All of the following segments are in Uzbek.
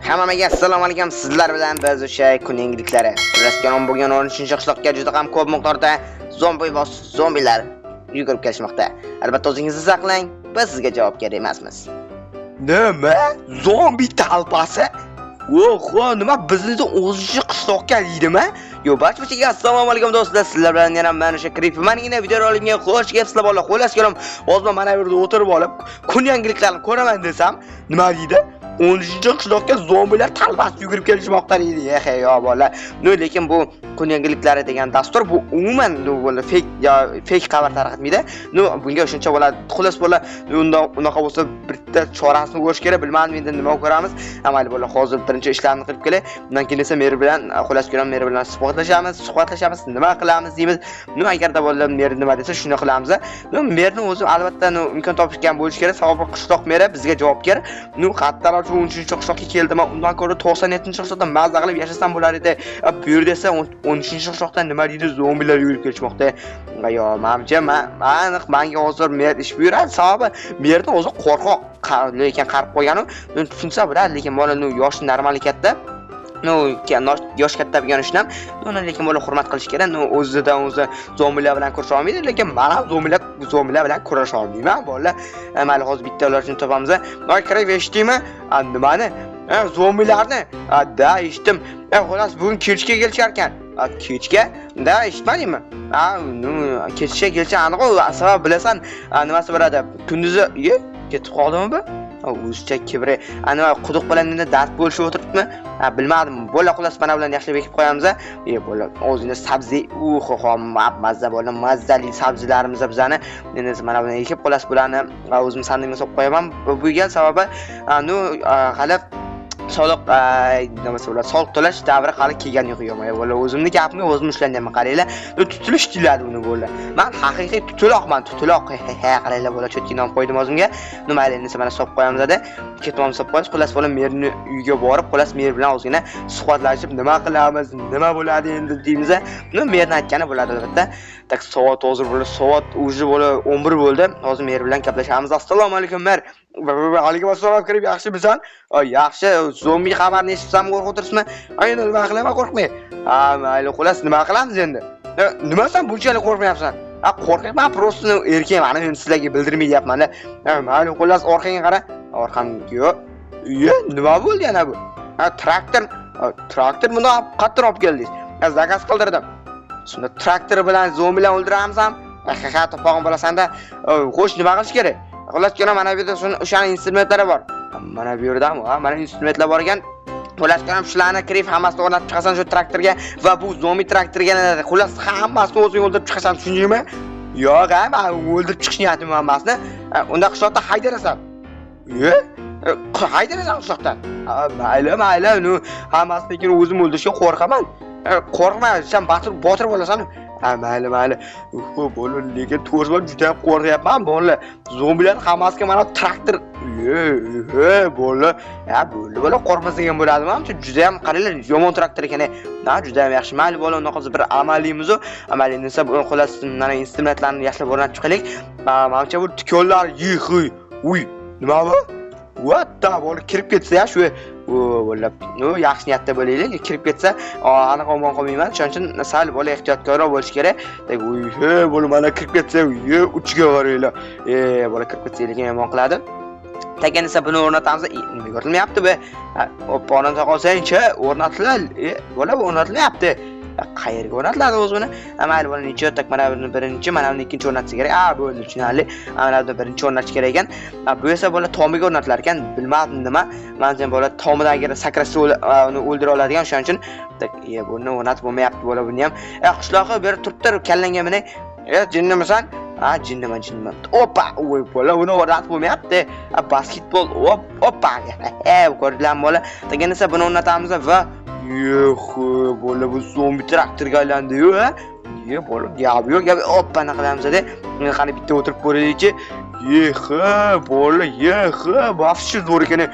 Hammaga assalomu alaykum. Sizlar bilan biz o'sha kun yangiliklari. Xullas, bugun 13-qishloqqa juda ham ko'p miqdorda zombi va zombilar yugurib kelishmoqda. Albatta o'zingizni saqlang, biz sizga javobgar emasmiz. Nima? Zombi talpasi? Oho, nima bizni 13-qishloqqa deydimi? Yo, barchaga assalomu alaykum do'stlar. Sizlar bilan yana men o'sha Creepy. Manigina videorolikga xush kelibsizlar bolalar. Xullas, kalom, hozir mana bu yerda o'tirib olib, kun yangiliklarini ko'raman desam, nima deydi? 13-qishloqqa zombilar talpasi yugurib kelishmoqda deydi. Ehe, yo bola. No, lekin bu kun yangiliklari degan dastur bu umuman ну bola fake yo fake xabar tarqatmaydi. No, bunga shuncha bo'ladi. Xullas bola, unda unaqa bo'lsa bitta chorasini ko'rish kerak, bilmadim endi nima ko'ramiz. Mayli bola, hozir birinchi ishlarni qilib kelay. Undan keyin esa mer bilan, xullas kalom, mer bilan suhbatlashamiz, nima qilamiz deymiz. No, agarda bola mer nima desa shuni qilamiz. No, merni o'zi albatta no imkon topishgan bo'lishi kerak, sababi qishloq meri bizga javobgar. No, qayerdan shu 13-qishloqqa keldim, undan ko'ra 97-qishloqda mazza qilib yashasam bo'lar edi. Bu yerda esa 13-qishloqdan nima deydi, zombilar yugurib kelishmoqda. Yo, manimcha, man aniq manga hozir mer ish buyuradi, sababi merni o'zi qo'rqoq, lekin qarib qo'yganu, tushunsa bo'ladi, lekin bola ну yoshi normal katta. Ну, yosh katta bo'lgani uchun ham uni lekin bola hurmat qilish kerak. Ну, o'zidan o'zi zombilar bilan kurasha olmaydi, lekin men ham zombilar bilan kurasha olmayman, bolalar. Mayli, hozir bitta ularni topamiz. Voy, kirib eshitdingmi? Nimani? Zombilarni? Da, eshitdim. Xullas, bugun kechga kelishar ekan. Kechga? Da, eshitmadingmi? Ha, ну, kechga kelishi aniq, sabab bilasan, nimasi bo'ladi? Kunduzi, ye, ketib qoldimi bu? O'zicha kibri. Nima quduq bilan endi dard bo'lishib o'tiribdimi? Ha, bilmadim. Bo'la, xullas, mana bilan yaxshilab ekib qo'yamiz. E, bo'la, o'zini sabzi, uho, mazza bo'la, mazali sabzilarimiz bizani. Endi mana buni ekib, xullas, bularni o'zim sandigimga solib qo'yaman. Bu gal sababi, ну, hali soliq nimasi bo'ladi, soliq to'lash davri hali kelgani yo'q. Yo'q, bo'la, o'zimni gapimga o'zim ushlanyapman, qaranglar. Tutilish deyiladi uni bo'la. Man haqiqiy tutuloqman, tutuloq. He he, qaranglar bo'la, чёткий nom qo'ydim o'zimga. Ну, mayli, endi mana solib qo'yamiz dedi. Ketmon solib qo'yamiz. Xullas, bola merni uyiga borib, xullas, mer bilan ozgina suhbatlashib, nima qilamiz, nima bo'ladi endi deymiz. Ну, merni aytgani bo'ladi albatta. Так, soat hozir bo'la, soat уже bo'la 11 bo'ldi. Hozir mer bilan gaplashamiz. Assalomu alaykum, mer. Alaykum assalom, kirib yaxshimisan? Yaxshi, zombi xabarini eshitsam qo'rqib o'tiribsizmi? Endi nima qilaman, qo'rqmay. Ha, mayli, xullas, nima qilamiz endi? Nima sen bunchalik qo'rqmayapsan? Ha, qo'rqyapman, просто erkakman, endi sizlarga bildirmayapman-da. Mayli, xullas, orqangga qara. Orqamga yo'q. Iye, nima bo'ldi yana bu? Ha, traktor, traktor buni qayerdan olib keldingiz? Заказ qildirdim. Shunda traktor bilan zombilarni o'ldiramiz ham. Ha, ha, topog'im bo'lasan-da. Xo'sh, nima qilish kerak? Xullas, kelin, mana bu yerda o'shani instrumentlari bor. Mana bu yerdami? Ha, mana instrumentlar bor ekan. Xullas, kelin, shularni kirib hammasini o'rnatib chiqasan shu traktorga va bu zombi traktorga xullas hammasini o'zing o'ldirib chiqasan, tushundingmi? Yo'q, ha, men o'ldirib chiqish niyatim hammasini. Unda qishloqda haydarasan. Ye? Haydarasan qishloqdan. Mayli, mayli, ну hammasini keyin o'zim o'ldirishga qo'rqaman. Qo'rqma, sen botir botir bo'lasan. Ha, mayli, mayli. Xo'p, bo'la, lekin to'g'ri juda ham qo'rqyapman, bola. Zombilar hammasiga mana traktor. Ye, ye, bola. Ha, bo'ldi, bola, qo'rqmasang ham bo'ladimi? Manimcha juda ham qaranglar, yomon traktor ekan. Ha, juda ham yaxshi. Mayli, bola, unaqa bir amaliymiz u. Amaliy desa, bu xullas, mana instrumentlarni yaxshilab o'rnatib chiqaylik. Manimcha bu tikonlar, yixi. Uy, nima bu? What the, bola kirib ketsa shu bola, ну, yaxshi niyatda bo'laylik, kirib ketsa, aniq omon qolmayman. Shuning uchun sal bola ehtiyotkorroq bo'lish kerak. Так, uy, he, bola mana kirib ketsa, ye, uchiga qaranglar. E, bola kirib ketsa lekin yomon qiladi. Tagan esa buni o'rnatamiz. Nima ko'rilmayapti bu? Hop, o'rnata qolsangchi, o'rnatiladi. E, bola bu o'rnatilmayapti. Qayerga o'rnatiladi o'zi buni? Mayli, bola, necha tak mana buni birinchi, mana buni ikkinchi o'rnatsa kerak. A, bo'ldi, tushunarli. Mana buni birinchi o'rnatish kerak ekan. Bu esa bola tomiga o'rnatilar ekan. Bilmadim nima. Manimcha bola tomidan agar sakrasa uni o'ldira oladigan, o'shaning uchun так, e, buni o'rnatib bo'lmayapti bola buni ham. E, qishlog'i bu yerda turibdir, kallangga minay. E, jinnimisan? Ha, jinniman, jinniman. Opa, voy bola, buni o'rnatib bo'lmayapti. Basketbol, op, opa. E, ko'rdinglarmi bola? Degan esa buni o'rnatamiz va Yo'q, bola bu zombi traktorga aylandi-yu, ha? Ye, bola, gap yo'q, gap. Oppa, qilamiz de. Qani bitta o'tirib ko'raylikchi. Yexe, bola, yexe, вообще zo'r ekan.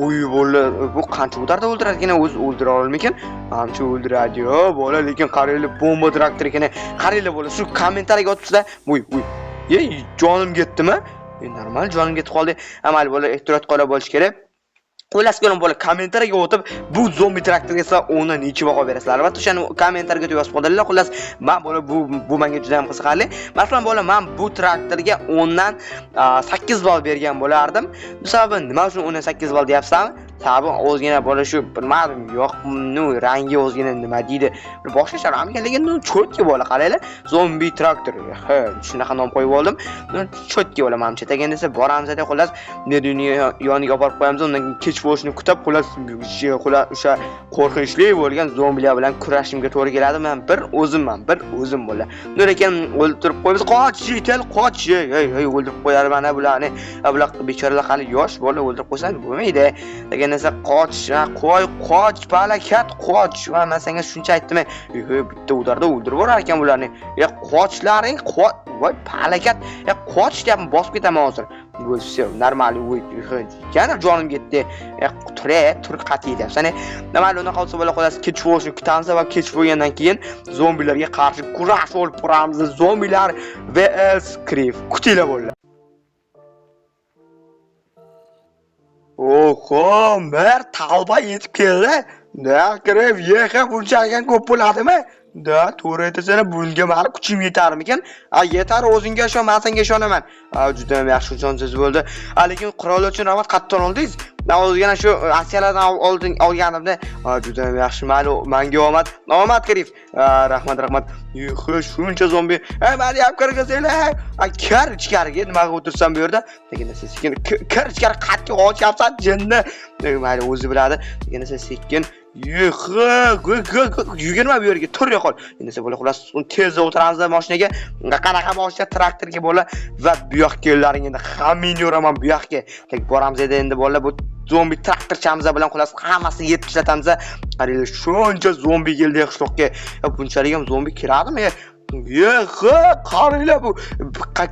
Uy, bola, bu qancha удар da o'ldirar ekan, o'zi o'ldira olmikan? Ancha o'ldiradi, yo, bola, lekin qaranglar, bomba traktor ekan. Qaranglar, bola, shu kommentariyaga yotibsizlar. Uy, uy. Ye, jonim ketdimi? E, normal jonim ketib qoldi. Mayli, bola, ehtiyotkorroq bo'lish kerak. Xullas kalom bola, kommentariyaga o'tib, bu zombi traktorga sizlar 10dan necha baho berasizlar? Albatta o'shani kommentariyaga yozib qoldiringlar. Xullas, men bola bu menga juda ham qiziqarli. Masalan, bola, men bu traktorga 10dan 8 ball bergan bo'lardim. Bu sababi nima uchun 10dan 8 ball deyapsizlarmi? Sababi o'zgina bola shu bilmadim, yo'q, ну, rangi o'zgina nima deydi. Bir boshqacha rang, lekin ну, чётко bola, qaranglar. Zombi traktor. Ha, shunaqa nom qo'yib oldim. Ну, чётко bola, manimcha. Tagan desa boramiz, xullas, Meduni yoniga olib borib qo'yamiz, undan keyin kech bo'lishini kutib, xullas, o'sha qo'rqinchli bo'lgan zombilar bilan kurashimga to'g'ri keladi. Men bir o'zimman, bir o'zim bola. Ну, lekin o'ldirib qo'yamiz. Qoch, yitel, qoch. Ey, ey, o'ldirib qo'yar mana bularni. Bular bechoralar hali yosh bola, o'ldirib qo'ysang bo'lmaydi. Degan esa qoch, qo'y, qoch, palakat, qoch. Va men senga shuncha aytdim. Ey, bitta udarda o'ldirib yuborar ekan bularni. Ya qochlaring, qoch, voy palakat. Ya qoch deyapman, bosib ketaman hozir. Bu всё, нормально, yana jonim ketdi. Ya tur, tur, qat'iy deyapsan. Mayli, unaqa bo'lsa bola, xullas, kech bo'lishini kutamiz va kech bo'lgandan keyin zombilarga qarshi kurash olib boramiz. Zombilar vs Krif. Kutinglar bo'ldi. Oho, mer talba yetib keldi. Da, Krif, yeha, buncha ko'p bo'ladimi? Da, to'g'ri aytasan, bunga mani kuchim yetarmikan? A, yetar, o'zingga ishon, men senga ishonaman. A, juda ham yaxshi jonsiz bo'ldi. A, lekin qurol uchun rahmat, qayerdan oldingiz? Men o'zgina shu askiyalardan oldin olganimda, a, juda ham yaxshi, mayli, menga omad. Omad, Krif. A, rahmat, rahmat. Yuh, shuncha zombi. Ey, mani ham kirgizinglar. A, kir ichkariga, nimaga o'tirsam bu yerda? Lekin sekin kir ichkari, qayerga qochyapsan, jinni? Mayli, o'zi biladi. Lekin sekin yugurma bu yerga, tur yo'qol. Endi esa bola, xullas, tezda o'tiramiz mashinaga. Qanaqa mashina, traktorga bola, va bu yoqqa kellaring endi hammangni uraman bu yoqqa. Tek boramiz endi bola, bu zombi traktorchamiz bilan xullas hammasini yetib ishlatamiz. Qaranglar, shuncha zombi keldi qishloqqa. Bunchalik ham zombi keladimi? Yehe, qaranglar bu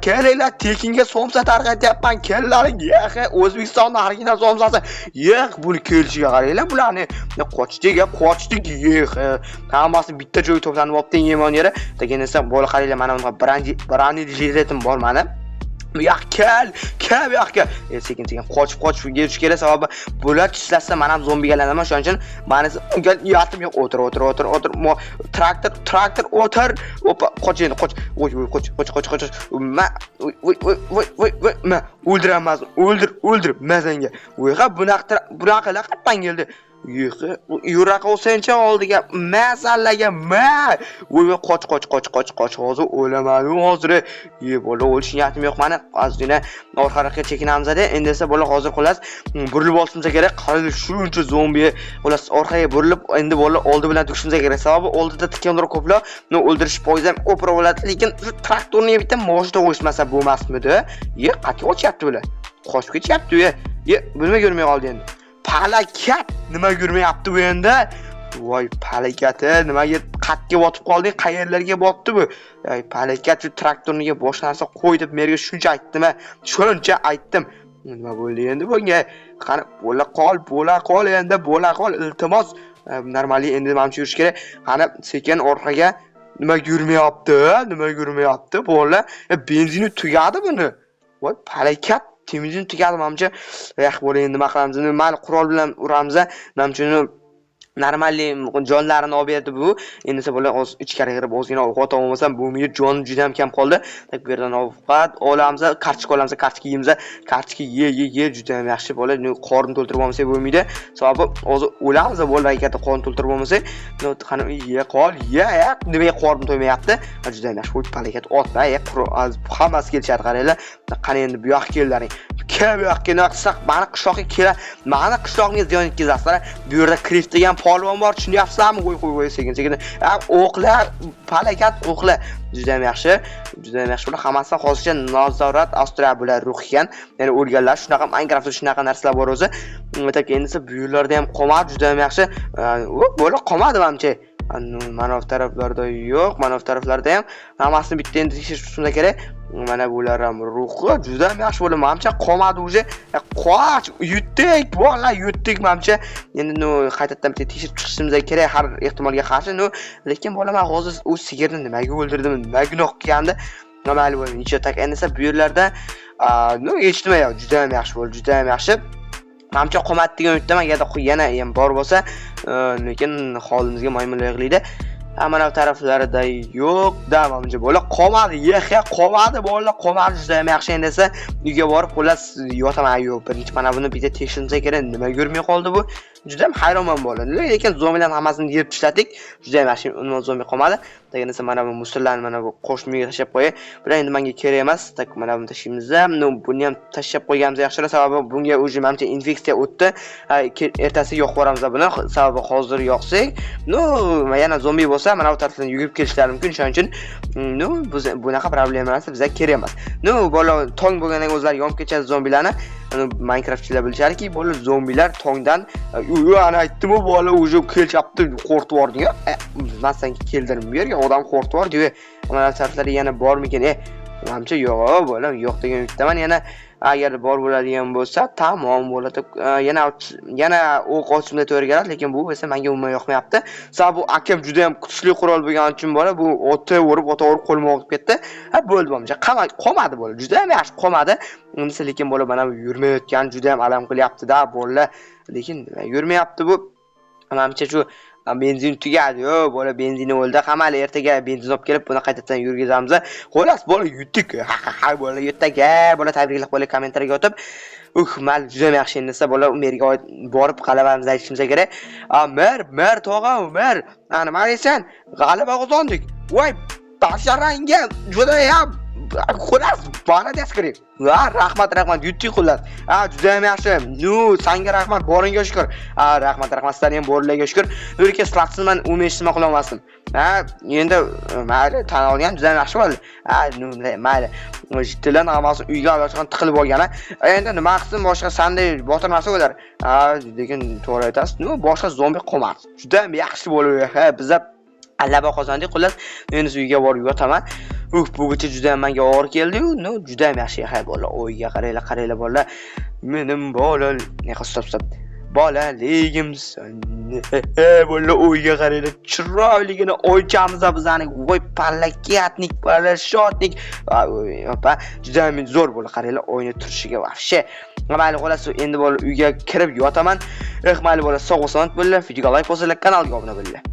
kelinglar, tekinga somsa tarqatyapman, kellaring, yehe, O'zbekistonning original somsasi. Yeh, buni kelishiga qaranglar, bularni qochdik, qochdik, yehe. Hammasi bitta joyga to'planib olibdi yemon yeri. Degan esa bola, qaranglar, mana bunaqa бронежилет im bor mani. Bu yoqqa kel, kel bu yoqqa. Sekin sekin qochib qochib yurish kerak, sababi bular tishlasa men ham zombiga aylanaman. Shuning uchun mani unga niyatim yo'q. O'tir, o'tir, o'tir, o'tir. Traktor, traktor, o'tir. Opa, qoch endi, qoch. Voy, voy, qoch, qoch, qoch, qoch. Ma, voy, voy, voy, voy, voy, ma, o'ldiraman, o'ldir, o'ldir, mazangga. Voy, ha, bunaqa bunaqa qayerdan keldi? Yura qolsanchi oldiga, masallaga, ma. Voy, voy, qoch, qoch, qoch, qoch, qoch, hozir o'laman, hozir. Ye, bola, o'lish niyatim yo'q mani. Ozgina orqaroqqa chekinamiz-da. Endi esa bola hozir xullas burilib olishimiz kerak. Qarang, shuncha zombi, xullas orqaga burilib, endi bola oldi bilan tugishimiz kerak. Sababi oldida tikanlar ko'proq, но o'ldirish foizi ham ko'proq bo'ladi, lekin shu traktorni bitta moshina qo'yishmasa bo'lmasmidi? Ye, qayerga qochyapti bular? Qochib ketyapti, ye. Ye, bu nima ko'rmay qoldi endi? Palakat, nima ko'rmayapti bu endi? Voy palakati, nimaga qayerga botib qolding? Qayerlarga botdi bu? Ey palakat, shu traktorniga boshqa narsa qo'y deb menga shuncha aytdim, shuncha aytdim. Nima bo'ldi endi bunga? Qani, bo'la qol, bo'la qol endi, bo'la qol, iltimos. Normali endi manimcha yurish kerak. Qani, sekin orqaga. Nima yurmayapti? Nima yurmayapti? Bola, benzini tugadi buni. Voy palakat, benzin tugadi manimcha. Yo'q, bola, endi nima qilamiz? Mayli, qurol bilan uramiz. Manimcha uni normalli jonlarini olib berdi bu. Endi esa bola hozir ichkari kirib ozgina ovqat olmasam bo'lmaydi. Jonim juda ham kam qoldi. Так, bu yerdan ovqat olamiz, kartoshka olamiz, kartoshka yeymiz. Kartoshka ye, ye, ye, juda ham yaxshi bola. Qorin to'ldirib olmasak bo'lmaydi. Sababi hozir o'lamiz bola, agar qorin to'ldirib olmasak. Qani, ye qol, ye, ye, nimaga qorin to'ymayapti? Juda ham yaxshi. Voy palakat, otma, ye, hammasi kelishadi, qaranglar. Qani endi bu yoqqa kellaring. Kel bu yoqqa, nima qilsak, mani qishloqqa kela, mani qishlog'imga ziyon yetkazasizlar. Bu yerda Krif degan polvon bor, tushunyapsizlarmi? Qo'y, qo'y, qo'y, sekin, sekin. O'qla, palakat, o'qla. Juda ham yaxshi, juda ham yaxshi. Bular hammasi hozircha nazorat ostida, bular ruh ekan. Ya'ni o'lganlar, shunaqa Minecraftda shunaqa narsalar bor o'zi. Tak, endi esa bu yerlarda ham qolmadi, juda ham yaxshi. Bo'la qolmadi manimcha. Mana bu taraflarda yo'q, mana bu taraflarda ham hammasini bitta endi tekshirib chiqishimiz kerak. Mana bular ham ruhi juda ham yaxshi bo'ldi. Manimcha qolmadi уже. Qoch, yutdik, bola, yutdik manimcha. Endi ну qaytadan bitta tekshirib chiqishimiz kerak har ehtimolga qarshi. Ну, lekin bola, men hozir u sigirni nimaga o'ldirdim, nima gunoh qilgandi? Mayli bo'ldi, necha tak endi esa bu yerlarda, ну, hech nima yo'q. Juda ham yaxshi bo'ldi, juda ham yaxshi. Manimcha qolmadi degan umiddaman. Agarda yana ham bor bo'lsa, lekin holimizga maymunlar yig'laydi. Mana bu taraflarida yo'q. Da, manimcha bola qolmadi. Yeh, qolmadi bola, qolmadi. Juda ham yaxshi. Endi esa uyga borib, xullas, yotaman. Yo'q, birinchi mana buni bitta tekshirsa kerak. Nima yurmay qoldi bu? Juda ham hayronman bola. Lekin zombilarning hammasini yeb tashladik. Juda ham yaxshi, umuman zombi qolmadi. Degan esa mana bu мусор larni mana bu qo'shmiga tashlab qo'yay. Bular endi menga kerak emas. Так, mana buni tashlaymiz. Ну, buni ham tashlab qo'yganimiz yaxshiroq, sababi bunga уже manimcha infeksiya o'tdi. Ertasi yoqib yuboramiz buni. Sababi hozir yoqsak, ну, yana zombi bo'lsa, mana bu tarafdan yugurib kelishlari mumkin. Shuning uchun, ну, bunaqa problemalar bizga kerak emas. Ну, bola tong bo'lgandan keyin o'zlari yonib ketishadi zombilarni. Minecraftchilar bilishadiki, bola zombilar tongdan ana aytdim-ku, bola уже kelishyapti, qo'rqitib yubording. Man senga keldim bu yerga, odam qo'rqitib yubordi. Mana taraflarda yana bormikin? Manimcha yo'q, bola yo'q degan umiddaman. Yana agar bor bo'ladigan bo'lsa, tamom bo'ladi. Yana o'q otishimga to'g'ri keladi, lekin bu esa menga umuman yoqmayapti. Sababi bu akam juda ham kuchli qurol bo'lgani uchun bola bu otaverib, otaverib qo'lim og'rib ketdi. Ha, bo'ldi, manimcha qolmadi bola. Juda ham yaxshi qolmadi. Unisi lekin bola mana bu yurmayotgan juda ham alam qilyapti-da, bola. Lekin yurmayapti bu. Manimcha shu benzin tugadi. Yo, bola benzini o'ldi. Hamali ertaga benzin olib kelib buni qaytadan yurgizamiz. Xullas, bola yutdik. Ha ha ha, bola yutdik. Bola tabriklab qo'yinglar kommentariyga yotib. Mayli, juda ham yaxshi. Endi esa bola merga borib g'alabamizni aytishimiz kerak. A, mer, mer tog'a, mer. Ana nima deysan? G'alaba qozondik. Voy, basharangga juda ham xullas, молодец kerak. Va rahmat, rahmat, yutdik xullas. Ha, juda ham yaxshi. Ну, sanga rahmat, boringga shukur. Ha, rahmat, rahmat, sizlarga ham boringlarga shukur. Lekin sizlarsiz man umid nima qila olmasdim. Ha, endi mayli, tan olgan juda ham yaxshi bo'ldi. Ha, ну, mayli. Jiddilar hammasi uyga alashgan tiqilib olgan. Endi nima qilsin boshqa sanday botir narsa ular. Ha, lekin to'g'ri aytasiz. Ну, boshqa zombi qolmadi. Juda ham yaxshi bo'ldi. Ha, biza g'alaba qozondik xullas. Endi uyga borib yotaman. Buguncha juda ham menga og'ir keldi-yu, ну, juda ham yaxshi. Hay bola, o'yga qaranglar, qaranglar bola. Menim bola, stop, stop. Bolaligim bola o'yga qaranglar, chiroyligini oychamiz bizani. Voy pallakatnik, parashotnik. Opa, juda ham zo'r bola, qaranglar, oyni turishiga вообще. Mayli, xullas, endi bola uyga kirib yotaman. Eh, mayli bola, sog' salomat bo'linglar, videoga like bosinglar, kanalga obuna bo'linglar.